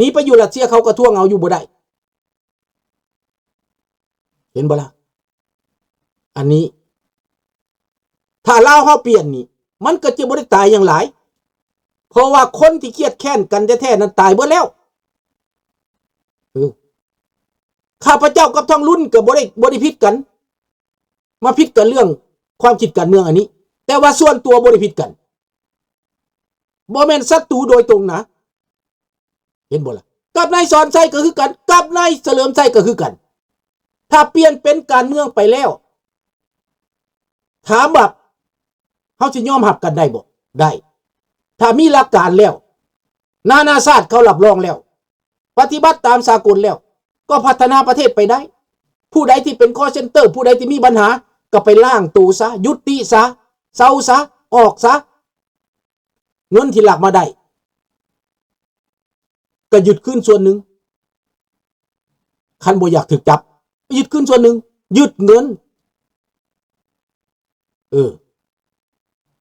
ໜີໄປຢູ່ຣັດເຊຍ ເຂົາກໍທວງເອົາຢູ່ບໍ່ໄດ້ ເຫັນບໍ່ລະ? ອັນນີ້ ຖ້າລາວເຮົາປ່ຽນນີ້ ມັນກໍຈະບໍ່ໄດ້ຕາຍຫຍັງຫຼາຍ ເພາະວ່າຄົນທີ່ຄຽດແຄ້ນກັນແທ້ໆນັ້ນຕາຍເບິດແລ້ວ. ເອີ ຂ້າພະເຈົ້າກັບທອງລຸນກໍບໍ່ໄດ້ ບໍ່ໄດ້ຜິດກັນ ມາຜິດກັນເລື່ອງຄວາມຄິດການເມືອງອັນນີ້ ແຕ່ວ່າສ່ວນຕົວບໍ່ໄດ້ຜິດກັນ ບໍ່ແມ່ນສັດຕູໂດຍຕົງນະ ເຫັນບໍ່ລະ? ກັບນາຍສອນໄຊກໍຄືກັນ ກັບນາຍສະເຫຼີມໄຊກໍຄືກັນ ຖ້າປ່ຽນເປັນການເມືອງໄປແລ້ວ ຖາມວ່າເຮົາຊິຍອມຮັບກັນໄດ້ບໍ່? ໄດ້ ຖ້າມີຫຼັກການແລ້ວ ນານາຊາດເຂົາຮັບຮອງແລ້ວ ປະຕິບັດຕາມສາກົນແລ້ວ ກໍພັດທະນາປະເທດໄປໄດ້. ຜູ້ໃດທີ່ເປັນຄໍເຊັນເຕີ ຜູ້ໃດທີ່ມີບັນຫາ ກໍໄປລ້າງໂຕຊະ ຢຸດຕິຊະ ເຊົາຊະ ອອກຊະ. ເງິນທີ່ລັກມາໄດ້ ກໍຍຶດຄືນສ່ວນໜຶ່ງ ຄັນບໍ່ຢາກຖືກຈັບ ຍຶດຄືນສ່ວນໜຶ່ງ ຍຶດເງິນ ເອີ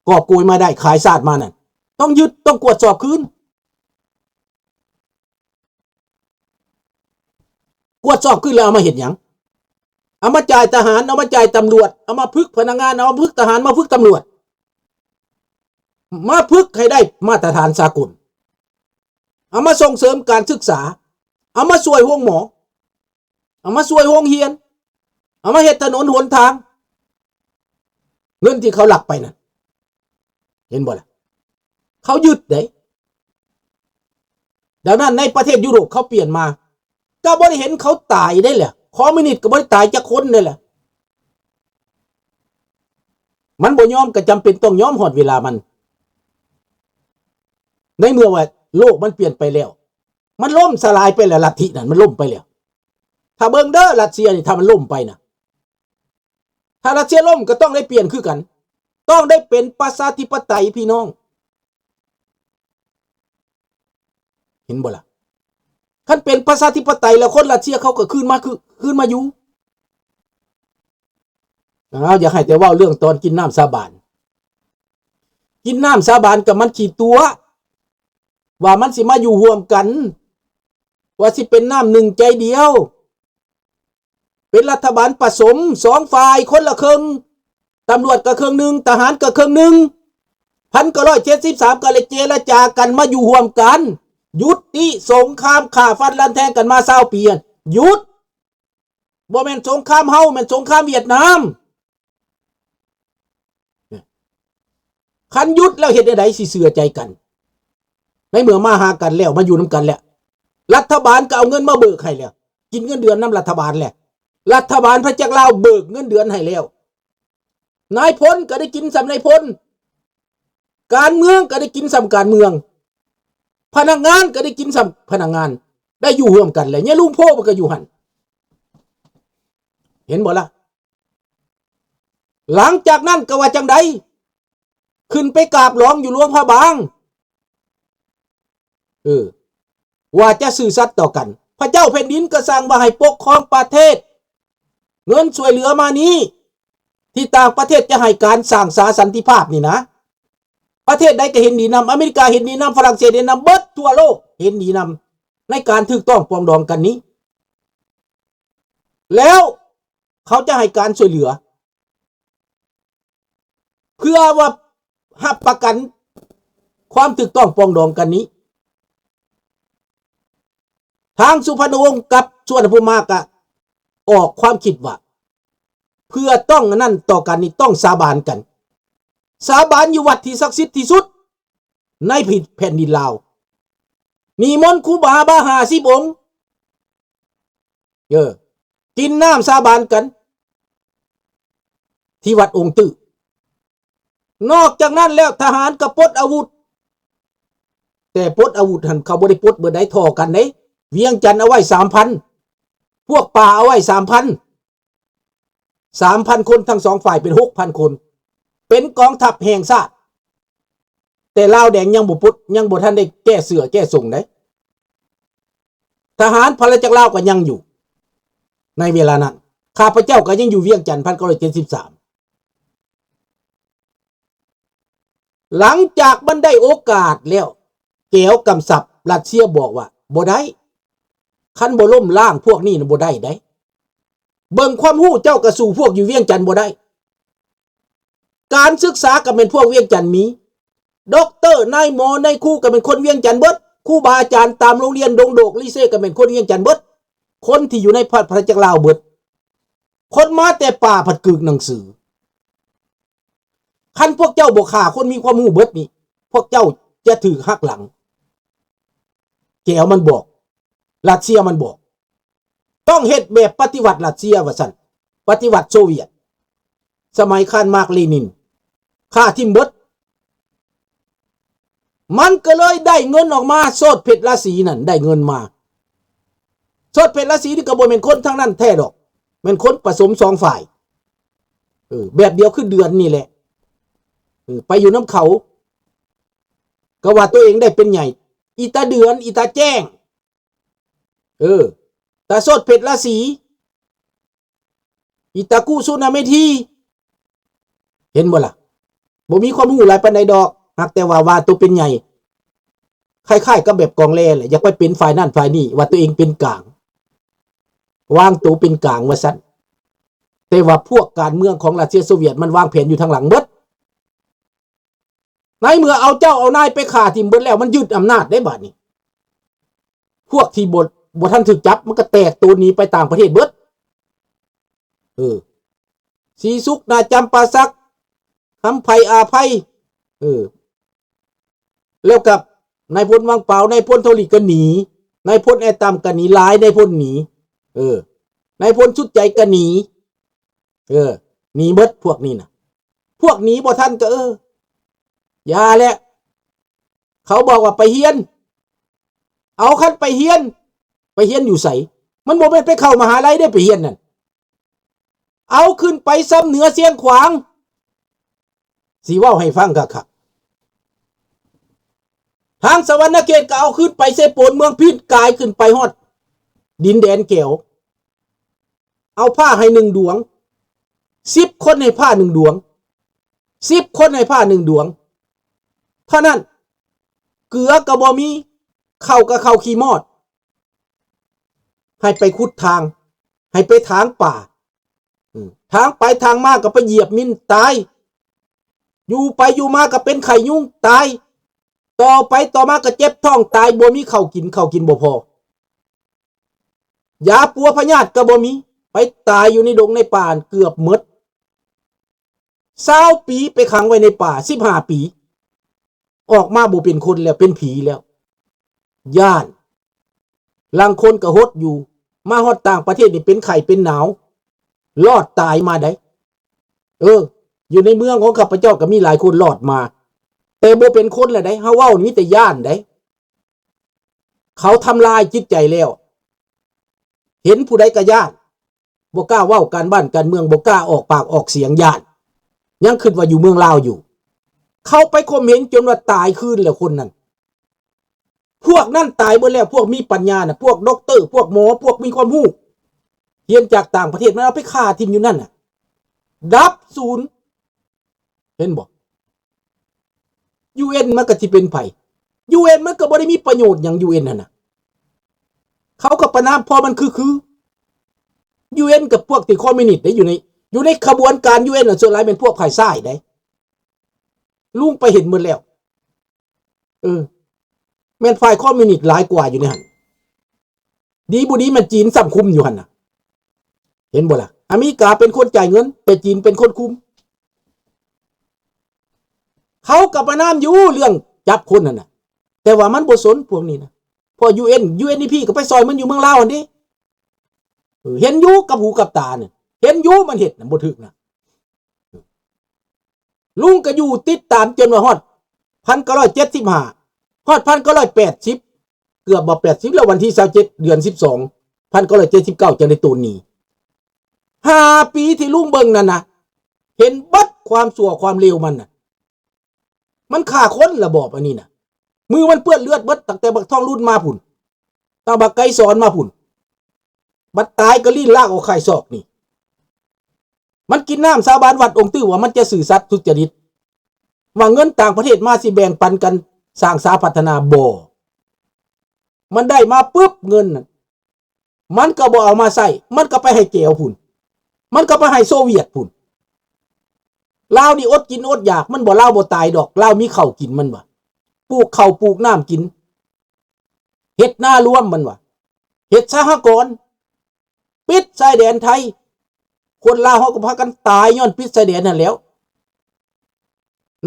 ກອບໂກຍມາໄດ້ ຂາຍຊາດມານັ້ນ ຕ້ອງຍຶດ ຕ້ອງກວດສອບຄືນ. ກວດສອບຄືນແລ້ວເອົາມາເຮັດຫຍັງ? ເອົາມາຈ່າຍທະຫານ ເອົາມາຈ່າຍຕຳຫຼວດ ເອົາມາຝຶກພະນັກງານ ເອົາມາຝຶກທະຫານ ມາຝຶກຕຳຫຼວດ ມາຝຶກໃຫ້ໄດ້ມາດຕະຖານສາກົນ ເອົາມາສົ່ງເສີມການສຶກສາ ເອົາມາຊ່ວຍໂຮງໝໍ ເອົາມາຊ່ວຍໂຮງຮຽນ ເອົາມາເຮັດຖະໜົນຫົນທາງ ເງິນທີ່ເຂົາລັກໄປນັ້ນ ເຫັນບໍ່ລະ? ເຂົາຍຶດເດ້. ດັ່ງນັ້ນໃນປະເທດຢູໂຣບເຂົາປ່ຽນມາ ກໍບໍ່ໄດ້ເຫັນເຂົາຕາຍເດ້ແຫຼະ ຄອມມິວນິດກໍບໍ່ໄດ້ຕາຍຈັກຄົນເດ້ແຫຼະ. ມັນບໍ່ຍອມກໍຈຳເປັນຕ້ອງຍອມ ຮອດເວລາມັນ ໃນເມື່ອວ່າໂລກມັນປ່ຽນໄປແລ້ວ ມັນລົ້ມສະຫຼາຍໄປແລ້ວ ລັດທິນັ້ນມັນລົ້ມໄປແລ້ວ. ຖ້າເບິ່ງເດີ ຣັດເຊຍນີ້ ຖ້າມັນລົ້ມໄປນະ ຖ້າຣັດເຊຍລົ້ມກໍຕ້ອງໄດ້ປ່ຽນຄືກັນ ຕ້ອງໄດ້ເປັນປະຊາທິປະໄຕພີ່ນ້ອງ ເຫັນບໍ່ລະ? ຄັນເປັນປະຊາທິປະໄຕແລ້ວ ຄົນຣັດເຊຍເຂົາກໍຄືນມາ ຄື ຄືນມາຢູ່. ອ້າວ ຢາກໃຫ້ແຕ່ເວົ້າເລື່ອງຕອນກິນນ້ຳສາບານ ກິນນ້ຳສາບານກັບມັນຂີ້ຕົວະ ວ່າມັນຊິມາຢູ່ຮ່ວມກັນ ວ່າຊິເປັນນ້ຳໜຶ່ງໃຈດຽວ ເປັນລັດຖະບານປະສົມສອງຝ່າຍຄົນລະເຄິ່ງ ຕຳຫຼວດກໍເຄິ່ງໜຶ່ງ ທະຫານກໍເຄິ່ງໜຶ່ງ ພັນເກົ້າຮ້ອຍເຈັດສິບສາມກໍເລີຍເຈລະຈາກັນມາຢູ່ຮ່ວມກັນ ຢຸດຕິສົງຄາມຂ້າຟັນລັນແທງກັນມາຊາວປີ ຢຸດ ບໍ່ແມ່ນສົງຄາມເຮົາ ແມ່ນສົງຄາມຫວຽດນາມ. ຄັນຢຸດແລ້ວເຮັດແນວໃດຊິເຊື່ອໃຈກັນ ໃນເມື່ອມາຫາກັນແລ້ວ ມາຢູ່ນຳກັນແລ້ວ ລັດຖະບານກໍເອົາເງິນມາເບີກໃຫ້ແລ້ວ ກິນເງິນເດືອນນຳລັດຖະບານແລ້ວ ລັດຖະບານພະຈັກລາວເບີກເງິນເດືອນໃຫ້ແລ້ວ ນາຍພົນກໍໄດ້ກິນສ່ຳນາຍພົນ ການເມືອງກໍໄດ້ກິນສ່ຳການເມືອງ ພະນັກງານກໍໄດ້ກິນສ່ຳພະນັກງານ ໄດ້ຢູ່ຮ່ວມກັນແລ້ວ ຍາລຸງໂພມັນກໍຢູ່ຫັ້ນ ເຫັນບໍ່ລະ? ຫຼັງຈາກນັ້ນກໍວ່າຈັ່ງໃດ? ຂຶ້ນໄປກາບຫຼອງຢູ່ຫຼວງພະບາງ ເອີ ວ່າຈະຊື່ສັດຕໍ່ກັນ ພະເຈົ້າແຜ່ນດິນກໍສັ່ງວ່າໃຫ້ປົກຄອງປະເທດ ເງິນຊ່ວຍເຫຼືອມານີ້ ທີ່ຕ່າງປະເທດຈະໃຫ້ການສ້າງສາສັນຕິພາບນີ້ນະ ປະເທດໃດກໍເຫັນດີນຳ ອາເມລິກາເຫັນດີນຳ ຝຣັ່ງເສດເຫັນນຳ ເບິດທົ່ວໂລກເຫັນດີນຳ ໃນການຖືກຕ້ອງປອງດອງກັນນີ້ ແລ້ວເຂົາຈະໃຫ້ການຊ່ວຍເຫຼືອ ເພື່ອວ່າຮັບປະກັນຄວາມຖືກຕ້ອງປອງດອງກັນນີ້ ທາງສຸພະນຸວົງກັບສຸວັນນະພູມາກະອອກຄວາມຄິດວ່າ ເພື່ອຕ້ອງອັນນັ້ນຕໍ່ກັນນີ້ ຕ້ອງສາບານກັນ ສາບານຢູ່ວັດທີ່ສັກສິດທີ່ສຸດໃນແຜ່ນດິນລາວ ນິມົນຄູບາບາຫ້າສິບອົງ ເອີ ກິນນ້ຳສາບານກັນ ທີ່ວັດອົງຕື້. ນອກຈາກນັ້ນແລ້ວ ທະຫານກໍປົດອາວຸດ ແຕ່ປົດອາວຸດຫັ້ນ ເຂົາບໍ່ໄດ້ປົດເບິດໃດ ທໍ້ກັນເດ້ ວຽງຈັນເອົາໄວ້ສາມພັນ ພວກປ່າເອົາໄວ້ສາມພັນ ສາມພັນຄົນ ທັງສອງຝ່າຍເປັນຫົກພັນຄົນ ເປັນກອງທັບແຫ່ງຊາດ ແຕ່ລາວແດງຍັງບໍ່ປົດ ຍັງບໍ່ທັນໄດ້ແກ້ເສື້ອແກ້ສົ້ງໃດ ທະຫານພະລາຈັກລາວກໍຍັງຢູ່ ໃນເວລານັ້ນ ຂ້າພະເຈົ້າກໍຍັງຢູ່ວຽງຈັນ ພັນເກົ້າຮ້ອຍເຈັດສິບສາມ ຫຼັງຈາກມັນໄດ້ໂອກາດແລ້ວ ແກວກຳຊັບ ຣັດເຊຍບອກວ່າ ບໍ່ໄດ້. ຄັນບໍ່ລົ້ມລ້າງພວກນີ້ນະ ບໍ່ໄດ້ໃດ໋. ເບິ່ງຄວາມຮູ້ເຈົ້າກໍສູ້ພວກຢູ່ວຽງຈັນບໍ່ໄດ້. ການສຶກສາກໍແມ່ນພວກວຽງຈັນມີ, ດັອກເຕີ ນາຍໝໍ ນາຍຄູກໍແມ່ນຄົນວຽງຈັນເບິດ, ຄູບາອາຈານຕາມໂຮງຮຽນດົງໂດກ ລີເຊ ກໍແມ່ນຄົນວຽງຈັນເບິດ, ຄົນທີ່ຢູ່ໃນພັກ ພັກລາວເບິດ, ຄົນມາແຕ່ປ່າພັດກຶກໜັງສື. ຄັນພວກເຈົ້າບໍ່ຂ້າຄົນມີຄວາມຮູ້ເບິດນີ້ ພວກເຈົ້າຈະຖືກຫັກຫຼັງ. ແກວມັນບອກ, ຣັດເຊຍມັນບອກ, ຕ້ອງເຮັດແບບປະຕິວັດຣັດເຊຍວ່າຊັ້ນ, ປະຕິວັດໂຊວຽດ ສະໄໝຄານມາກ ເລນິນ ຂ້າຖິ້ມເບິດ. ມັນກໍເລີຍໄດ້ເງິນອອກມາ, ໂສດເພັດລາສີນັ້ນໄດ້ເງິນມາ. ໂສດເພັດລາສີນີ້ກໍບໍ່ແມ່ນຄົນທາງນັ້ນແທ້ດອກ, ແມ່ນຄົນປະສົມສອງຝ່າຍ. ເອີ ແບບດຽວຄືເດືອນນີ້ແຫຼະ. ເອີ ໄປຢູ່ນຳເຂົາ ກໍວ່າຕົວເອງໄດ້ເປັນໃຫຍ່. ອີຕາເດືອນ ອີຕາແຈ້ງ ເອີ ຕາໂສດເພັດລາສີ ອີຕາກຸສຸນາເມທີ ເຫັນບໍ່ລະ? ບໍ່ມີຄວາມຮູ້ຫຼາຍປານໃດດອກ, ຫາກແຕ່ວ່າ ວ່າໂຕເປັນໃຫຍ່. ຄ້າຍໆກັບແບບກອງແລແຫຼະ, ຢາກໄປເປັນຝ່າຍນັ້ນຝ່າຍນີ້, ວ່າຕົວເອງເປັນກາງ, ວາງໂຕເປັນກາງວ່າຊັ້ນ. ແຕ່ວ່າພວກການເມືອງຂອງຣັດເຊຍໂຊວຽດ ມັນວາງແຜນຢູ່ທາງຫຼັງເບິດ. ໃນເມື່ອເອົາເຈົ້າເອົານາຍໄປຂ້າຖິ້ມເບິດແລ້ວ, ມັນຍຶດອຳນາດໄດ້ບາດນີ້. ພວກທີ່ບໍ່ ບໍ່ທັນຖືກຈັບ ມັນກໍແຕກໂຕນໜີໄປຕ່າງປະເທດເບິດ. ເອີ ສີສຸກ ນາຈຳປາສັກ ຄຳໄພ ອາໄພ ເອີ ແລ້ວກັບນາຍພົນວັງປາວ, ນາຍພົນທອງຫຼີກກໍໜີ, ນາຍພົນແອດຕຳກໍໜີ, ຫຼາຍນາຍພົນໜີ. ເອີ ນາຍພົນສຸດໃຈກໍໜີ. ເອີ ໜີເບິດພວກນີ້ນະ. ພວກໜີບໍ່ທັນກໍ ເອີ ຢ່າແຫຼະ. ເຂົາບອກວ່າໄປຮຽນ. ເອົາ ຄັນໄປຮຽນ, ໄປຮຽນຢູ່ໃສ? ມັນບໍ່ແມ່ນໄປເຂົ້າມະຫາໄລເດ້ ໄປຮຽນນັ້ນ. ເອົາ ຂຶ້ນໄປຊຳເໜືອຊຽງຂວາງ. ຊິເວົ້າໃຫ້ຟັງຄັກໆ. ທາງສະຫວັນນະເຂດກໍເອົາຂຶ້ນໄປເຊໂປນ ເມືອງພີນ ກາຍຂຶ້ນໄປຮອດດິນແດນແກວ. ເອົາຜ້າໃຫ້ໜຶ່ງດວງ, ສິບຄົນໃຫ້ຜ້າໜຶ່ງດວງ, ສິບຄົນໃຫ້ຜ້າໜຶ່ງດວງເທົ່ານັ້ນ. ເກືອກໍບໍ່ມີ, ເຂົ້າກໍເຂົ້າຂີ້ມອດ. ໃຫ້ໄປຂຸດທາງ, ໃຫ້ໄປຖາງປ່າ. ອືມ ທາງໄປທາງມາກໍໄປຢຽບມິນຕາຍ, ຢູ່ໄປຢູ່ມາກໍເປັນໄຂ້ຍຸງຕາຍ, ຕໍ່ໄປຕໍ່ມາກໍເຈັບທ້ອງຕາຍ, ບໍ່ມີເຂົ້າກິນ, ເຂົ້າກິນບໍ່ພໍ, ຢາປົວພະຍາດກໍບໍ່ມີ, ໄປຕາຍຢູ່ໃນດົງໃນປ່າເກືອບໝົດ. ຊາວປີໄປຂັງໄວ້ໃນປ່າ ສິບຫ້າປີ, ອອກມາບໍ່ເປັນຄົນແລ້ວ, ເປັນຜີແລ້ວ. ຢ້ານ. ລາງຄົນກໍຫົດຢູ່, ມາຮອດຕ່າງປະເທດນີ້ເປັນໄຂ້ເປັນໜາວ, ລອດຕາຍມາໄດ໋. ເອີ ຢູ່ໃນເມືອງຂອງຂ້າພະເຈົ້າກໍມີຫຼາຍຄົນລອດມາ, ແຕ່ບໍ່ເປັນຄົນແລ້ວໄດ໋. ເຮົາເວົ້ານີ້ມີແຕ່ຢ້ານໄດ໋. ເຂົາທຳລາຍຈິດໃຈແລ້ວ, ເຫັນຜູ້ໃດກໍຢ້ານ. ບໍ່ກ້າເວົ້າການບ້ານການເມືອງ, ບໍ່ກ້າອອກປາກອອກສຽງ, ຢ້ານ. ຍັງຄິດວ່າຢູ່ເມືອງລາວຢູ່. ເຂົາໄປຂົ່ມເຫັງຈົນວ່າຕາຍຄືນແລ້ວຄົນນັ້ນ. ພວກນັ້ນຕາຍເບິດແລ້ວ, ພວກມີປັນຍານະ, ພວກດັອກເຕີ, ພວກໝໍ, ພວກມີຄວາມຮູ້, ຮຽນຈາກຕ່າງປະເທດ, ມັນເອົາໄປຂ້າຖິ້ມຢູ່ນັ້ນນະ, ດັບສູນ. ເຫັນບໍ່? ຢູເອັນ ມັນກໍຊິເປັນໃຜ? ຢູເອັນ ມັນກໍບໍ່ໄດ້ມີປະໂຫຍດຫຍັງ, ຢູເອັນ ຫັ້ນນະ. ເຂົາກໍປະນາມພໍມັນຄືໆ. ຢູເອັນ ກັບພວກທີ່ຄອມມິວນິດເດ້, ຢູ່ໃນ ຢູ່ໃນຂະບວນການ ຢູເອັນ ນະ, ສ່ວນຫຼາຍແມ່ນພວກຝ່າຍຊ້າຍເດ້. ລຸງໄປເຫັນໝົດແລ້ວ. ເອີ ແມ່ນຝ່າຍຄອມມິວນິດຫຼາຍກວ່າຢູ່ໃນຫັ້ນ. ດີບໍ່ດີແມ່ນຈີນຊ້ຳຄຸມຢູ່ຫັ້ນນະ. ເຫັນບໍ່ລະ? ອາເມລິກາເປັນຄົນຈ່າຍເງິນ, ແຕ່ຈີນເປັນຄົນຄຸມ. ເຂົາກໍປະນາມຢູ່ເລື່ອງຈັບຄົນຫັ້ນນະ, ແຕ່ວ່າມັນບໍ່ສົນພວກນີ້ນະ. ເພາະ ຢູເອັນ ຢູເອັນດີພີ ກໍໄປຊ່ອຍມັນຢູ່ເມືອງລາວຫັ້ນເດ້. ເອີ ເຫັນຢູ່ກັບຫູກັບຕານີ້, ເຫັນຢູ່ມັນເຮັດນະ, ບໍ່ຖືກນະ. ລຸງກໍຢູ່ຕິດຕາມຈົນວ່າຮອດພັນເກົ້າຮ້ອຍເຈັດສິບຫ້າ, ຮອດພັນເກົ້າຮ້ອຍແປດສິບ, ເກືອບບໍ່ແປດສິບແລ້ວ, ວັນທີຊາວເຈັດ ເດືອນສິບສອງ ພັນເກົ້າຮ້ອຍເຈັດສິບເກົ້າ ຈັ່ງໄດ້ໂຕນໜີ. ຫ້າປີທີ່ລຸງເບິ່ງນັ້ນນະ, ເຫັນເບິດຄວາມຊົ່ວຄວາມເລວມັນນະ. ມັນຂ້າຄົນລະບອບອັນນີ້ນະ. ມືມັນເປື້ອນເລືອດເບິດ, ຕັ້ງແຕ່ບັກທອງລຸນມາພຸ້ນ, ຕັ້ງບັກໄກສອນມາພຸ້ນ. ບັດຕາຍກໍລີ້ນລາກອອກຂ້າຍຊອກນີ້. ມັນກິນນ້ຳສາບານວັດອົງຕື້ວ່າມັນຈະຊື່ສັດສຸດຈະລິດ, ວ່າເງິນຕ່າງປະເທດມາຊິແບ່ງປັນກັນສ້າງສາພັດທະນາ. ບໍ່. ມັນໄດ້ມາປຶບ ເງິນນັ້ນ ມັນກໍບໍ່ເອົາມາໃຊ້ ມັນກໍໄປໃຫ້ແກວພຸ້ນ ມັນກໍໄປໃຫ້ໂຊວຽດພຸ້ນ. ລາວນີ້ອົດກິນອົດຢາກ ມັນບໍ່ ລາວບໍ່ຕາຍດອກ ລາວມີເຂົ້າກິນ ມັນວ່າ ປູກເຂົ້າປູກນ້ຳກິນ ເຮັດນາລວມ ມັນວ່າ ເຮັດສະຫະກອນ ປິດຊາຍແດນໄທ. ຄົນລາວເຮົາກໍພາກັນຕາຍຍ້ອນປິດຊາຍແດນຫັ້ນແຫຼ້ວ.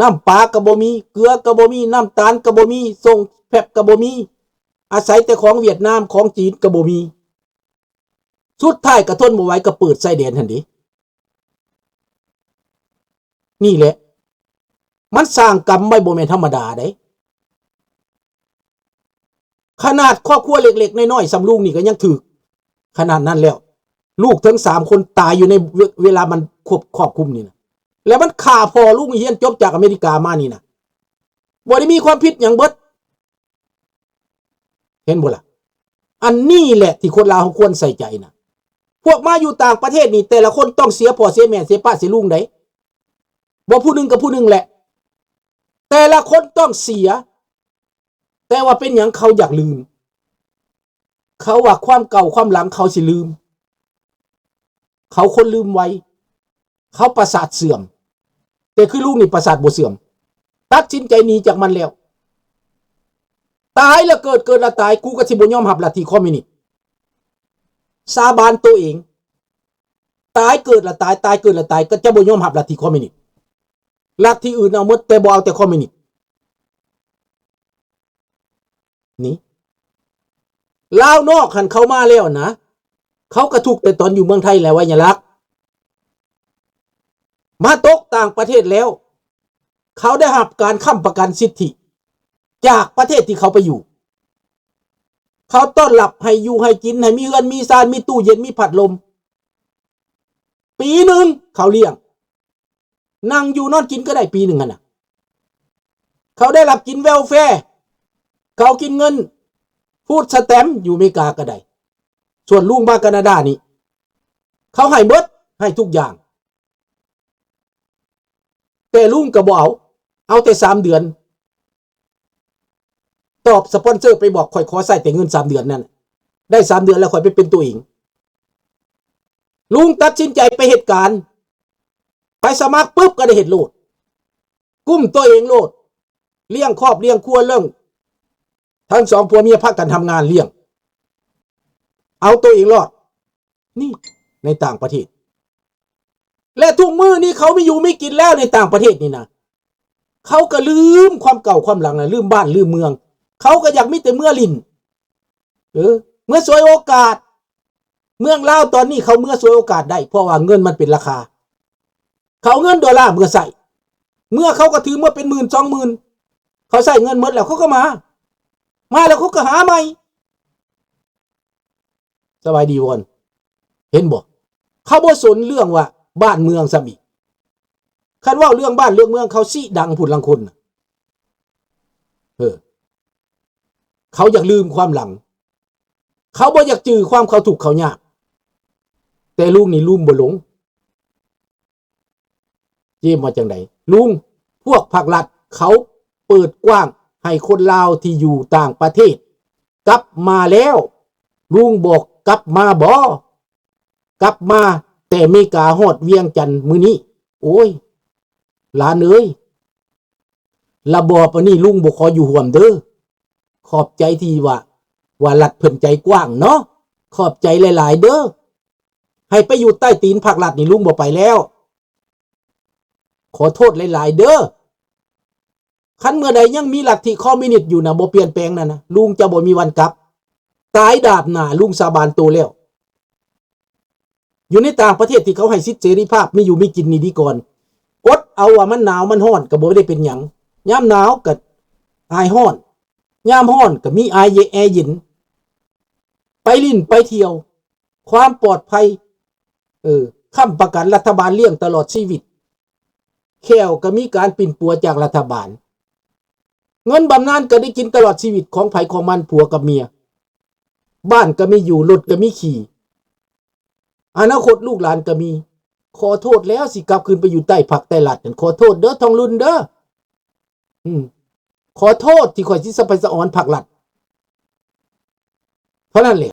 ນ້ຳປາກໍບໍ່ມີ ເກືອກໍບໍ່ມີ ນ້ຳຕານກໍບໍ່ມີ ສົ່ງແຟັບກໍບໍ່ມີ ອາໄສແຕ່ຂອງຫວຽດນາມ ຂອງຈີນກໍບໍ່ມີ. ສຸດທ້າຍກໍທົນບໍ່ໄຫວ ກໍເປີດຊາຍແດນຫັ້ນເດ. ນີ້ແຫຼະ ມັນສ້າງກຳໄວ້ບໍ່ແມ່ນທຳມະດາເດ້. ຂະໜາດຄອບຄົວເລັກໆນ້ອຍໆສ່ຳລຸງນີ້ກໍຍັງຖືກຂະໜາດນັ້ນແລ້ວ. ລູກເຖິງສາມຄົນຕາຍຢູ່ໃນເວ ເວລາມັນຄວບ ຄອບຄຸມນີ້ນະ. ແລ້ວມັນຂ້າພໍ່ລຸງຮຽນຈົບຈາກອາເມລິກາມານີ້ນະ. ບໍ່ໄດ້ມີຄວາມຜິດຫຍັງເບິດ. ເຫັນບໍ່ລະ? ອັນນີ້ແຫຼະທີ່ຄົນລາວເຮົາຄວນໃສ່ໃຈນະ. ພວກມາຢູ່ຕ່າງປະເທດນີ້ ແຕ່ລະຄົນຕ້ອງເສຍພໍ່ເສຍແມ່ ເສຍປ້າເສຍລຸງໃດ໋. ບໍ່ຜູ້ໜຶ່ງກໍຜູ້ໜຶ່ງແຫຼະ. ແຕ່ລະຄົນຕ້ອງເສຍ. ແຕ່ວ່າເປັນຫຍັງເຂົາຢາກລືມ? ເຂົາວ່າຄວາມເກົ່າຄວາມຫຼັງເຂົາຊິລືມ. ເຂົາຄົນລືມໄວ. ເຂົາປະສາດເສື່ອມ. ແຕ່ຄືລຸງນີ້ປະສາດບໍ່ເສື່ອມ. ຕັດສິນໃຈໜີຈາກມັນແລ້ວ. ຕາຍລະເກີດ ເກີດລະຕາຍ ກູກໍຊິບໍ່ຍອມຮັບລັດທິຄອມມິວນິດ. ສາບານໂຕເອງ. ຕາຍເກີດລະຕາຍ ຕາຍເກີດລະຕາຍ ກໍຈະບໍ່ຍອມຮັບລັດທິຄອມມິວນິດ. ລັດທິອື່ນເອົາໝົດ ແຕ່ບໍ່ເອົາແຕ່ຄອມມິວນິດ. ນີ້ ລາວນອກຫັ້ນເຂົ້າມາແລ້ວນະ ເຂົາກະທຸກແຕ່ຕອນຢູ່ເມືອງໄທແຫຼະ ໄວຍະລັກ. ມາຕົກຕ່າງປະເທດແລ້ວ ເຂົາໄດ້ຮັບການຄ້ຳປະກັນສິດທິຈາກປະເທດທີ່ເຂົາໄປຢູ່. ເຂົາຕ້ອນຮັບໃຫ້ຢູ່ໃຫ້ກິນ ໃຫ້ມີເຮືອນມີຊານ ມີຕູ້ເຢັນ ມີພັດລົມ. ປີໜຶ່ງເຂົາລ້ຽງ. ນັ່ງຢູ່ນອນກິນກໍໄດ້ປີໜຶ່ງຫັ້ນນະ. ເຂົາໄດ້ຮັບກິນເວລແຟ ເຂົາກິນເງິນຟູດສະແຕັມຢູ່ອາເມລິກາກໍໄດ້. ສ່ວນລຸງມາການາດານີ້ ເຂົາໃຫ້ເບິດ ໃຫ້ທຸກຢ່າງ. ແຕ່ລຸງກໍບໍ່ເອົາ ເອົາແຕ່ສາມເດືອນ. ຕອບສະປອນເຊີໄປບອກ ຂ້ອຍຂໍໃຊ້ແຕ່ເງິນສາມເດືອນນັ້ນ ໄດ້ສາມເດືອນແລ້ວຂ້ອຍໄປເປັນຕົວເອງ. ລຸງຕັດສິນໃຈໄປເຮັດການ ໄປສະໝັກປຶບກໍໄດ້ເຮັດໂລດ ກຸ້ມຕົວເອງໂລດ ລ້ຽງຄອບລ້ຽງຄົວ ເລີ້ງ ທັງສອງຜົວເມຍພາກັນທຳງານລ້ຽງ ເອົາຕົວເອງລອດ. ນີ້ໃນຕ່າງປະເທດ ແລະ ທຸກມື້ນີ້ເຂົາມີຢູ່ມີກິນແລ້ວໃນຕ່າງປະເທດນີ້ນະ. ເຂົາກໍລືມຄວາມເກົ່າຄວາມຫຼັງນະ ລືມບ້ານລືມເມືອງ. ເຂົາກໍຢາກມີແຕ່ເມືອຫຼິ້ນ ເອີ ເມືອສວຍໂອກາດ. ເມືອງລາວຕອນນີ້ເຂົາເມືອສວຍໂອກາດໄດ້ ເພາະວ່າເງິນມັນເປັນລາຄາ. ເຂົາເອົາເງິນໂດລາເມືອໃຊ້ ເມືອເຂົາກໍຖືເມືອເປັນໝື່ນສອງໝື່ນ. ເຂົາໃຊ້ເງິນໝົດແລ້ວເຂົາກໍມາ ມາແລ້ວເຂົາກໍຫາໃໝ່. ສະບາຍດີວອນ ເຫັນບໍ່? ເຂົາບໍ່ສົນເລື່ອງວ່າບ້ານເມືອງຊ້ຳອີກ. ຄັນເວົ້າເລື່ອງບ້ານເລື່ອງເມືອງ ເຂົາຊິດັງພຸ້ນລາງຄົນນະ. ເອີ ເຂົາຢາກລືມຄວາມຫຼັງ ເຂົາບໍ່ຢາກຈື່ຄວາມເຂົາທຸກເຂົາຍາກ. ແຕ່ລຸງນີ້ລືມບໍ່ລົງ. ເຈມວ່າຈັ່ງໃດ? ລຸງ, ພວກພາກລັດເຂົາເປີດກວ້າງໃຫ້ຄົນລາວທີ່ຢູ່ຕ່າງປະເທດກັບມາແລ້ວ. ລຸງບອກກັບມາບໍ່? ກັບມາແຕ່ເມກາຮອດວຽງຈັນມື້ນີ້. ໂອ້ຍ ຫຼານເອີຍ, ລະບອບອັນນີ້ລຸງບໍ່ຂໍຢູ່ຮ່ວມເດີ້. ຂອບໃຈທີ່ວ່າ, ວ່າລັດເພິ່ນໃຈກວ້າງເນາະ. ຂອບໃຈຫຼາຍໆເດີ້. ໃຫ້ໄປຢູ່ໃຕ້ຕີນພາກລັດນີ້ລຸງບໍ່ໄປແລ້ວ. ຂໍໂທດຫຼາຍໆເດີ້. ຄັນເມື່ອໃດຍັງມີລັດທິຄອມມິວນິດຢູ່ນະ, ບໍ່ປ່ຽນແປງນັ້ນນະ, ລຸງຈະບໍ່ມີວັນກັບ. ຕາຍດາບໜ້າ, ລຸງສາບານໂຕແລ້ວ. ຢູ່ໃນຕ່າງປະເທດທີ່ເຂົາໃຫ້ສິດເສລີພາບ ມີຢູ່ມີກິນນີ້ດີກ່ອນ. ອົດເອົາວ່າມັນໜາວມັນຮ້ອນກໍບໍ່ໄດ້ເປັນຫຍັງ. ຍາມໜາວກໍອາຍຮ້ອນ, ຍາມຮ້ອນກໍມີອາຍເຢັນ ແອເຢັນ. ໄປຫຼິ້ນໄປທ່ຽວ, ຄວາມປອດໄພ, ເອີ, ຄ້ຳປະກັນ, ລັດຖະບານລ້ຽງຕະຫຼອດຊີວິດ. ແຂ້ວກໍມີການປິ່ນປົວຈາກລັດຖະບານ. ເງິນບຳນານກໍໄດ້ກິນຕະຫຼອດຊີວິດຂອງໃຜຂອງມັນ, ຜົວກັບເມຍ. ບ້ານກໍມີຢູ່, ລົດກໍມີຂີ່. ອະນາຄົດລູກຫຼານກໍມີ. ຂໍໂທດແລ້ວ, ຊິກັບຄືນໄປຢູ່ໃຕ້ພັກໃຕ້ລັດນັ້ນ. ຂໍໂທດເດີ້ ທອງລຸນເດີ້. ອືມ. ຂໍໂທດທີ່ຂ້ອຍຊິສະໄປສະອອນພັກລັດ. ເທົ່ານັ້ນແຫຼະ